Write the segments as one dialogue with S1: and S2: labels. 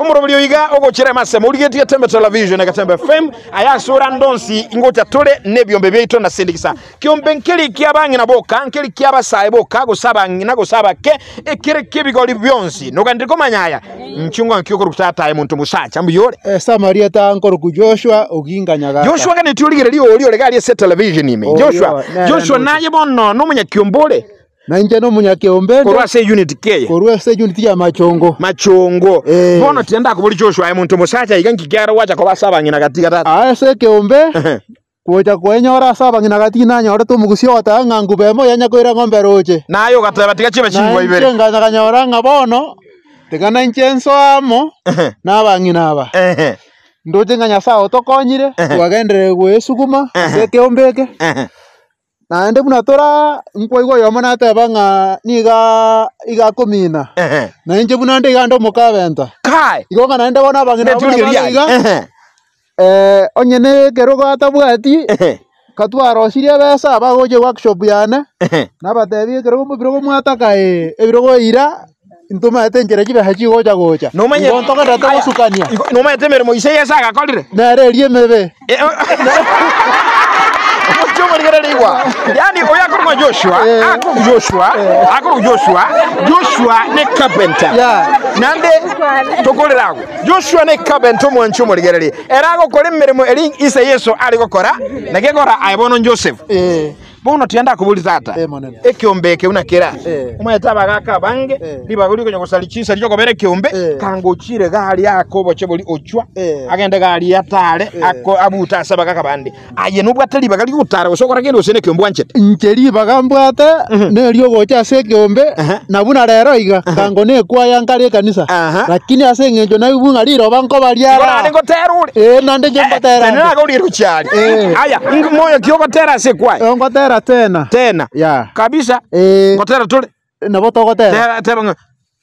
S1: Omoroberi oiga ogochera emasemo origetie Getembe Television na Getembe FM aya ase ore ande onsi ngocha tore nebiombe biaito na sindikisa. Kiombe nkeri kia abang'ina boka, nkeri kia abasae boka, gose abang'ina gose abake, ekere ki'ebigori bionsi. Noganire komanya aya? Inchuo ng'aki okorokwa tata aye monto mosacha, mbuya ore?
S2: Ase amarieta aa nkorokwa Joshua Oginga Nyagaka.
S1: Joshua ganeti origererie oria ore gari ase television ime.
S2: Oyo,
S1: Joshua,
S2: nere
S1: Joshua
S2: ndoche.
S1: naye bono nomonyakiombe ore
S2: Na inche nomonyakeombe inde
S1: korwa ase eunit ki eye?
S2: korwa ase eunit ya Machongo.
S1: Machongo.
S2: Eh.
S1: Bono tiga ndakoborie Joshua aye monto mosacha iga nki kiagera gwacha koba ase abang'ina gati ga tata?
S2: Aa ase ekeombe
S1: Ehe.
S2: gocha koenyora ase abang'ina gati nanyorete omogusia ogoteba ng'a nguba emo yanya koira eng'ombe roche.
S1: Naye ogateba tiga chibe
S2: Na
S1: chingwa
S2: inche
S1: ibere.
S2: nkanyora ng'a bono tiga nainche nsoe amo
S1: Ehe.
S2: na abang'ina aba.
S1: Ehe.
S2: Ndoche ng'a Nyasae otokonyire,
S1: Ehe.
S2: twagenderere goesuguma ase
S1: Ehe.
S2: ekeombe eke.
S1: Ehe.
S2: Naende buna tora nkwaigwa oyomo nateba ng'a niga iga akomina,
S1: Ehe.
S2: na inche buna nde iga nde omokabenta.
S1: Kai.
S2: Igo ng'a naende bono abang'ina abwo
S1: Neturi
S2: buna
S1: riria.
S2: bare iga,
S1: Ehe.
S2: onye na ekerogo atabwati,
S1: Ehe.
S2: katwarosirie ebesa bagocha eworkshop yane,
S1: Ehe.
S2: nabatebia ekerogo ebirogo mwataka ee, ebirogo ira, ntomaete enchera chibesa chigocha gocha.
S1: Nomanye
S2: Igo ntogenderete
S1: Aya,
S2: gosukania.
S1: igo- nomanyete emeremo ise Yeso agakorire?
S2: Nere eria emebe.
S1: Omochie omorigereria igwa. Yaani oyo akorokwa Joshua,
S2: Eh.
S1: akorokwa Joshua, akorokwa Joshua, Joshua ne carpenter.
S2: Yeah.
S1: Naende tokorera agwo. Joshua ne carpenter omwanchi omorigereria. Ere agokora emeremo eri ise Yeso are gokora, na gekora aye bono Joseph.
S2: Eh.
S1: Bono tiga ndakoborie tata,
S2: Eh, monene.
S1: ekeombe eke buna kera,
S2: Eh.
S1: omanyete abagaaka abange,
S2: Eh.
S1: ribaga rikonya gosaria chinsa riokobera ekeombe,
S2: Eh.
S1: kanga ochire gari ake oboche boria ochwa,
S2: Eh.
S1: agende gari atare,
S2: Eh.
S1: ako abute ase abagaaka bande. Aye nobwate ribaga rigotara gose okora kende gose nekeombe bwanchete?
S2: Inche ribaga mbwate neri ogocha ase ekeombe,
S1: Aha.
S2: na buna rero iga, kango nekwaya nkare ekanisa,
S1: Aha.
S2: lakini ase eng'encho naigwe ng'a riroba nkoba
S1: Igo naende
S2: riara.
S1: ngotera ore?
S2: Ee, naende inche ngotera
S1: Naende
S2: nde.
S1: nakoria gochia aria.
S2: Eh.
S1: Aya, inki moyo ki ogotera ase ekwaya?
S2: Eh, ngotera tena.
S1: Tena.
S2: Yeah.
S1: Kabisa.
S2: Eh.
S1: Ngotera tore.
S2: Nabo togotera.
S1: Tera teba ng'a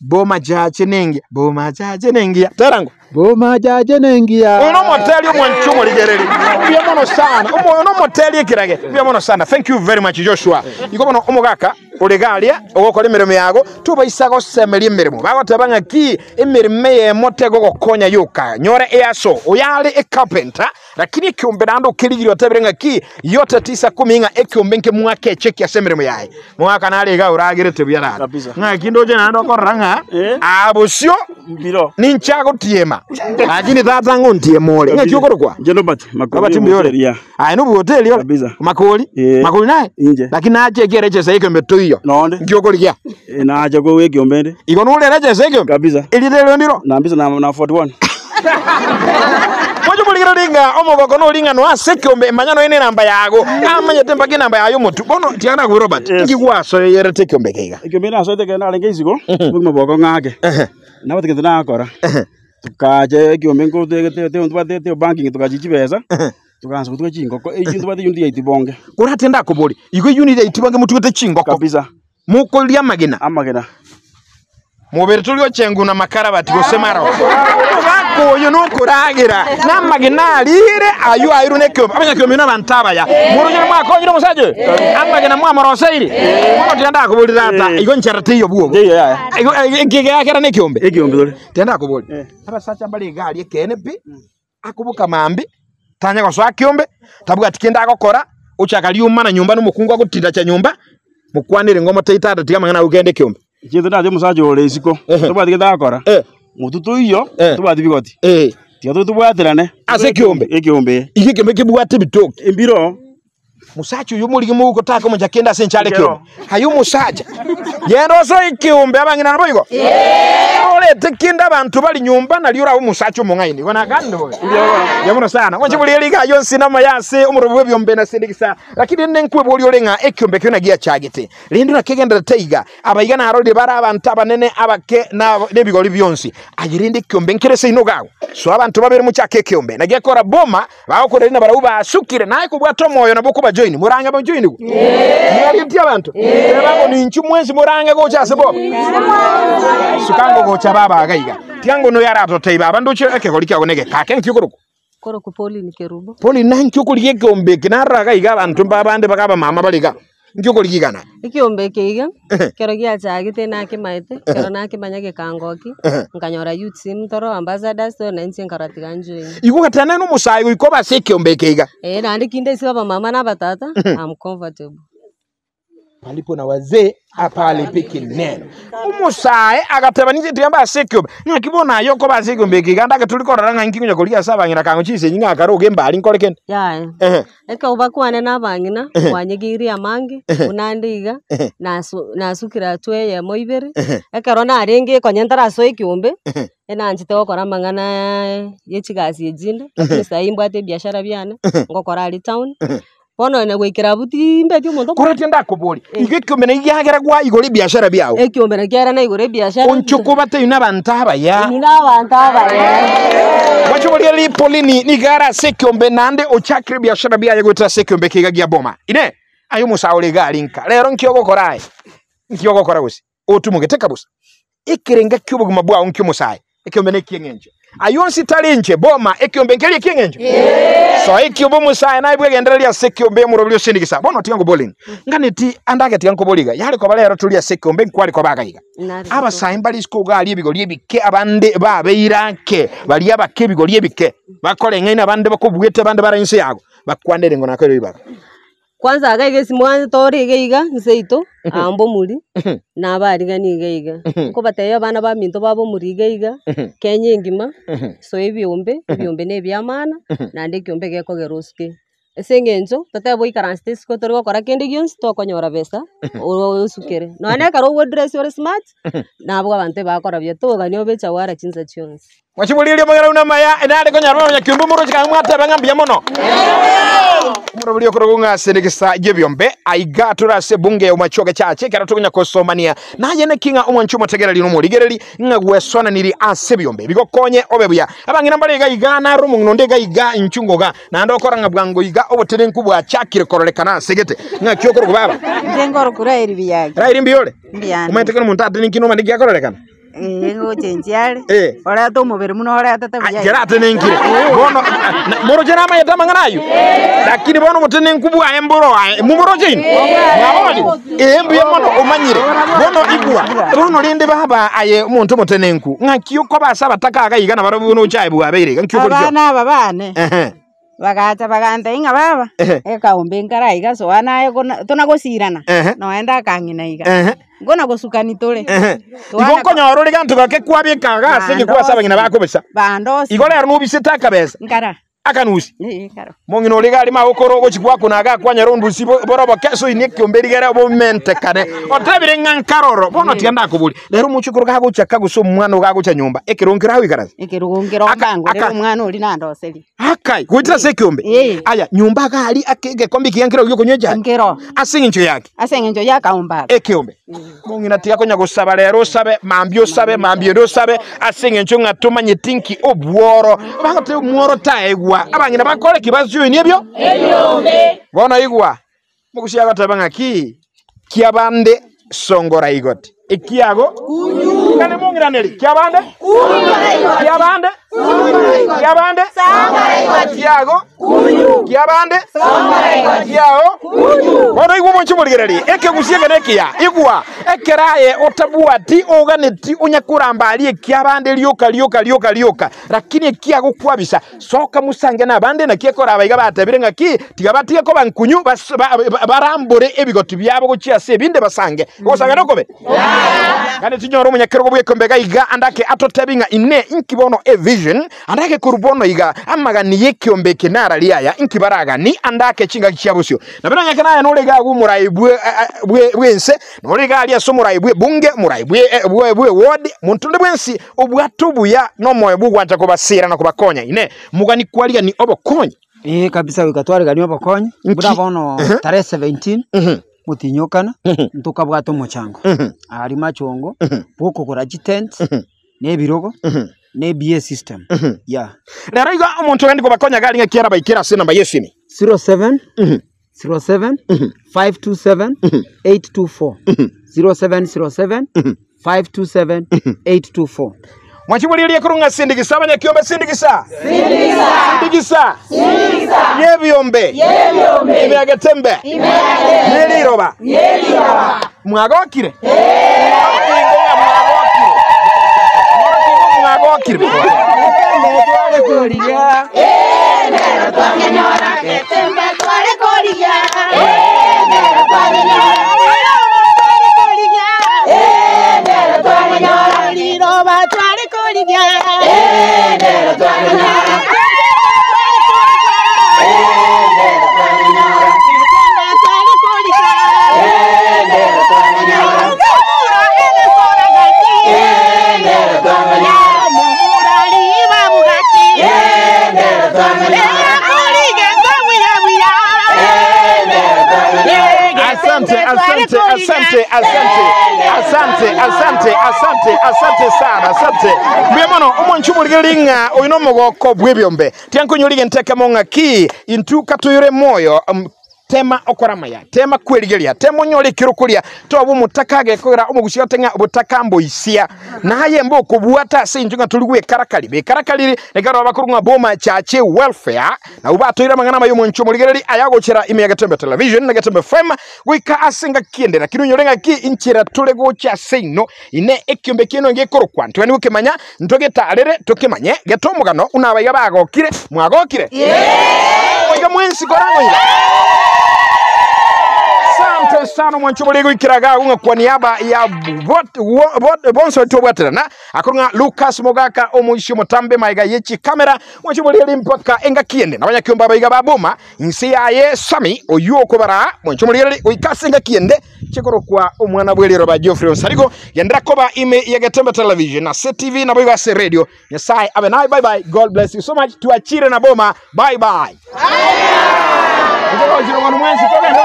S1: boma chache nengiya, boma chache nengiya. Tera ng'o.
S2: Boma chache nengiya.
S1: Oyo nomoteri omwanchi omorigereri. Mbuya mono sana. Omo- Oyo nomoteri ekirage. Mbuya mono sana. Thank you very much Joshua. Igo bono omogaka ore iga aria ogokora emeremo yago, tobaisa gosemeria emeremo. Bagoteba ng'aki emeremo eyemo tegogokonya yoka. Nyora easo. Oyo are ecarpenter, Lakini ekeombe naende okerigirie otebire ng'aki, yote tisa kumi ng'a ekeombe nkemwake echeki ase emeremo yaye. Mogaka nare iga oragerete buya raro.
S3: Kabisa.
S1: Ng'aki ndoche naende okorora ng'a
S3: Eh.
S1: aa bosio
S3: Mbiro.
S1: ninche agotiema. Lakini tata ng'ontiema ore. Ng'aki okorokwa?
S3: Inche Robert Makori
S1: Robert mbuya ore.
S3: Omoteria.
S1: Aye nobuya hoteli ore?
S3: Kabisa.
S1: Makori?
S3: Eh.
S1: Makori naye?
S3: Inche.
S1: Lakini nache ekiere echesa ekeombe toiyo.
S3: Nonde.
S1: Nki okorigia?
S3: Eh, nacha kowa ekeombe ende.
S1: Igo norere echesa ekeombe?
S3: Kabisa.
S1: Erieta erio ndiro?
S3: Nambisa na na 41.
S1: Moche morigererie ng'a omogoko noring'anwa ase ekeombe manya nonya nenamba yago. Amanyete mpaka enamba yaye omotwe. Bono tiga nakoe Robert,
S3: Yes.
S1: inki gwasoyerete ekeombe eke iga?
S3: Ekeombe nasoete ekero narenge isiko, obogima bwako ng'ake. Nabwate gento nagokora, tokacha ekeombe nko te- te- te ntobwate te banking togachi chibesa, togaansa gotuga chingoko, eywo ntobwate unit ya itibonge.
S1: Korate ndakoborie, igo unit ya itibonge motugete chingoko,
S3: Kabisa,
S1: mokoria amagena?
S3: amagena.
S1: Mobere tori ochengu na makarabati gose marogo. Omogaka oyo nokoragera namagena arire ayio airwe nekeombe. Abanyakeombe nabanto abaya. Moroche mwakonyire omosacha oyo? Amagena mwamoroseiri? Bono tiga ndakoborie tata, igo nchera teiyo bwogo.
S3: Teiyo yaya.
S1: Igo eki geakera nekeombe?
S3: Ekeombe tore.
S1: Tiga ndakoborie. Abasacha mbare iga aria ekeene pi, akoboka mambia, tanya gosoa keombe, tabwati kende agokora, ochaka riomana nyomba na omokungu agotindacha nyomba, mokwanere ng'a omotebie tata tiga amang'ana agwo kende ekeombe.
S3: Ekinto ndache omosacha ore isiko,
S1: Ehe.
S3: tobwati gento agokora,
S1: Eh.
S3: motwe toiyo,
S1: Eh.
S3: tobwati bigoti.
S1: Eh.
S3: Tiga totobwaterane.
S1: Ase ekeombe?
S3: Ekeombe eh.
S1: Igo ekeombe kebwate ebitoki.
S3: Embiro.
S1: Mosacha oyo omorige mogotaka omocha kende ase enchara ekeombe. Aye omosacha, genda osoe ekeombe abang'ina naboigo? Orete kende abanto bari nyomba nario orabe omosacha omong'aini. Igo nakanire bobe. Mbuya mono sana. Omochie bori eriga ayio onsi namaya ase omorobi bw'ebiombe na ase endegisa. Lakini rende nkweboria ore ng'a ekeombe ekio nagiachagete. Rende nakegendererete iga. Abaiga narorire bare abanto abanene, abake, na nebigori bionsi. Aye rende ekeombe nkere seino iga agwo. Soa abanto babere mochake ekeombe. Nagiekora boma Bagokorera nabarabwo basukire, naye kobwata omoyo nabo okobajoini, morange bajoinigwe. Mwarigetie abanto? Teba ng'o ninchu mwensi morange gocha ase boba. Suka ngo gocha baba iga iga. Tiga ng'o noyo aratotebie baba ndoche ekegori kiago negeka ake nki okorokwa?
S4: Korokwa Pauline Kerubo.
S1: Pauline nanki okorigia ekeombe eke narora iga iga abanto mba abande baga abamama bare iga. Nki okorigigana?
S4: Ekiombe eke iga, ekero giachagete nakimaete, ekero nakimanya gekangokia, nkanyora youths ntoro, ambassadors tore na inche nkarora tiga njoine.
S1: Igo ogateba nere omosae goika obe ase ekiombe eke iga.
S4: Eeh naende kinde ase abamama na abatata, am comfortable.
S1: Palipo na wazee hapalipiki neno. Omosae agateba ninche tiga mbe ase ekiombe, ng'aki bono aye okoba ase ekiombe eke iga ndake tori korora ng'a inki ngonya korigia ase abang'ina kang'o chinsa echi ng'a akare oge mbari nkore kende.
S4: Yaya,
S1: Ehe.
S4: ekero bakwane na abang'ina, kwanyegeirie amange, buna ande iga, nasu nasukire hatua eyemo ibere, ekero narenge konya ntarasoa ekiombe, enanchete gokora amang'ana ya chigasi echinde, lakini sai mbwate ebiashara biane, ngokora aria town, Bono onye goikera abwo timbeti omonto
S1: Korwa tindakoboria, igo ekiombe naki giagera gwaigora ebiashara biao?
S4: Ekiombe naki kiagera naigora ebiashara.
S1: Onche okobatebia nabanto abaya.
S4: Inwe nabanto abaya.
S1: Gwachoboria Lipolini nigo are ase ekiombe naende ochakire ebiashara biaye goetera ase ekiombe eke iga gia boma. Inee! Aye omosaore iga are nka, rero nki ogokora aye? Nki ogokora gose? Otumogete kabusa. Ekerenga ki'obogima bwao nki'omosae, ekiombe neki'eng'encho. Ayio onsi tari inche, boma, ekiombe nkeria eki'eng'encho? Soa ekiombe omosae naye bwegendererie ase ekiombe omoroberi ose ndigisa. Bono tiga nkoborie, nganeti ande agetiga nkoborie iga, yare koba rero tori ase ekiombe nkware koba iga iga. Abasae mbare isiko iga aria ebigori ebike abande babeire ake, baria abake ebigori ebike, bakoreng'aina abande bakobuete abande bare inse yago, bakwanere ng'o nakoire ribaga.
S4: Kwanza iga iga esimwa tore iga iga nse yaito aa mbomuri, na abarigani iga iga. Nkobatebia abana baminto ba bomuri iga iga, Kenya engima, soa ebiombe, ebiombe na ebiamana, naende ekiombe gekogera osuke. Ase eng'encho, totebe oikaransete isiko tori gokora kende gionsi, tokonyora besa, osukere. Nonya na ekero ogodress ore smart, nabwo abanto ebakora buya, togania obe echawara chinsa chionsi.
S1: Mwachiboririe amang'ana buna amaya, nare konyara abanyakiombe omoroche kang'e mwateba ng'a mbuya mono. Omoroberi okorokwa ng'a ase egesa y'ebiombe, aiga tore ase ebunge ya Umachoge Church, ekero tokonya kosomania naye naki ng'a omwanchi omotegereri na omorigereri ng'a gwesonaniri ase ebiombe bigokonye obe buya. Abang'ina mbare iga iga nare omong'ina onde iga iga inchu ngoga naende okora ng'a bwango iga obotenenku bwachakire kororekana ase gete. Ng'aki okorokwa baba?
S5: Inche nkorokwa Raeli Biagi.
S1: Raeli mbuya ore?
S5: Mbuya ande.
S1: Omanyete kera omonto atenenki nomanye nki akororekana?
S5: Ee, ngochenchia are,
S1: Eh.
S5: orete omobere buna oretete buya iga.
S1: Kera atenenkire bono moroche namayete amang'ana ayio lakini bono obotenenku bwaye mboro aye mumoroche inwe mwabororire ee mbuya mono omanyire bono igwa bono rende baba aye omonto omotenenku ng'aki okoba ase abataka iga iga nabarabwo bono ochaye bwabeire iga nki okorigia
S5: Abana aba bane,
S1: Ehe.
S5: bagacha bagantebia ng'a baba,
S1: Ehe.
S5: ekaombe nkare iga soa naye kona tonagosirana,
S1: Ehe.
S5: noende akang'ina iga.
S1: Ehe.
S5: Nkona gosukani tore.
S1: Ehe. Igo nkonyora ore gento gake kwabeka iga ase egekwa ase abang'ina bakobisa.
S5: Bandosi.
S1: Igo rero nobisete akabesa.
S5: Nkara.
S1: Akanusi.
S5: Ee, nkara.
S1: Mong'ina ore iga arimo agokora ogochi gwakuna iga akwanyora ondusi bo- boroboke ase oinie ekiombe rigere bomentekane. Otebire ng'a nkaroro, bono tiga ndakoborie, rero omochokoro gagocha ka gose omwana oo gagocha nyomba, ekerogo nkere agoikaransa?
S5: Ekerogo nkere
S1: Aka-
S5: ombangorere
S1: aka-
S5: omwana oria nandoserie.
S1: Akai, goetera ase ekeombe.
S5: Ee.
S1: Aya, nyomba iga aria ake egekombe ekiya nkero giokonywa echae.
S5: Nkero.
S1: Ase eng'encho yaki?
S5: Ase eng'encho y'akaombe aka.
S1: Ekeombe. Mong'ina tiga konya gosaba rero osabe, mambia osabe, mambia ende osabe, ase eng'encho ng'a tomanyeti nki obworo. Bagoteba omworo taegwa. Abang'ina bakore ki basioini ebio? Bono igwa, Mogusia agoteba ng'aki? Kiabande songora igoti. Ekiago kane mong'iraneri kiabande kiabande kiabande kiago kiabande kiao bono igwa omonche omorigereri ekegusia eke nekiya igwa ekero aye otabwati oganeti onya koramba aria ekiabande rioka rioka rioka rioka lakini ekiago kwabisa Soka mosange nabande, naki ekoraba iga batebire ng'aki, tiga batige koba nkunyu, bas- ba- ba- barambore ebigoti biabo gochia ase ebinde basange. Ogosanga nokobe? Gane tinyore omonyakerogo bw'ekeombe iga iga ande ake atotebi ng'a inee inki bono evision, ande ake korwa bono iga amagani y'ekeombe eke narari aya, inki baragani ande ake chingaki chia bosio. Nabo nonya ekero aye nore iga agwo omorai bwe bwe bw'ense, nore iga aria ase omorai bw'ebunge, omorai bwe bwe bw'eward, monto onde bwensi Obwate obuya nomoyo bw'ogwancha kobasiira na kobakonya. Inee! Mogani kwarigani obokonyi?
S6: Ee kabisa goika twariganie obokonyi,
S1: Nki?
S6: buna bono
S1: Ehe.
S6: tarehe 17
S1: Mhm.
S6: motinyokana,
S1: Mhm.
S6: ntokabwate omochango
S1: Mhm.
S6: aria machongo,
S1: Mhm.
S6: bwokogora chitent,
S1: Mhm.
S6: na ebirogo,
S1: Mhm.
S6: na eBA system,
S1: Mhm.
S6: yeah.
S1: Rero iga omonto ogende kobakonya iga aria ng'aki arabaikere ase enamba y'esimi.
S6: 07
S1: Mhm.
S6: 07
S1: Mhm.
S6: 527
S1: Mhm.
S6: 824
S1: Mhm.
S6: 0707
S1: Mhm.
S6: 527
S1: Mhm.
S6: 824.
S1: Mwachibori eria ekorwa ng'a sindigisa abanyakiombe sindigisa. Sindigisa. Yebiombe. Ime ya Getembe. Neriroba. Mwagokire? Mworokingo ng'a mwagokire. Mworokingo mwagokire. Asante, asante, asante, asante, asante, asante, asante, asante sana, asante. Mbuya mono omonche omorigeri ng'a oyo nomogoko bw'ebiombe. Tiankonyora egento ekemo ng'a ki intwe katoyore moyo tema okora amaya, tema kwerigeria, tema onyore ekero okoria, toba omotaka agekogera omogusia ote ng'a botaka mboisia. Naye mbe okobwata ase intwe ng'a tori gwekarakari. Bekarakari nekero bakorwa ng'a boma chache welfare, Nabwo batoire amang'ana amaya omonche omorigereria aya agochera ime ya Getembe Television na Getembe FM goika ase engaki ende. Lakini onyore ng'aki inchera tore gocha ase ino ine ekiombe kiaino gekorokwa ntogani gokemanya ntogetarere tokemanye gete omogano buna abaiga bagokire mwagokire Oiga mwensi korang'o iga. Asante sana omwancho bore goikera iga agwo ng'a kwa niaba ya bot- wo- bot- bonsi baria twabwaterana Akorwa ng'a Lucas mogaka omoisia omotambe magega ye chikamera, mwanche omoreri mpaka engaki ende. Nabanyakiombe abaiga ba boma inse yaye Sami, oyio okobaraa, mwanche omoreri goika ase engaki ende, chikorokwa omwana bw'eriroba Geoffrey Onsarigo. Genderera koba ime ya Getembe Television ase TV naboigo ase radio. Nyasae abe naye bye bye God bless you so much twachire na boma bye bye. Inche gochire bono mwensi togende.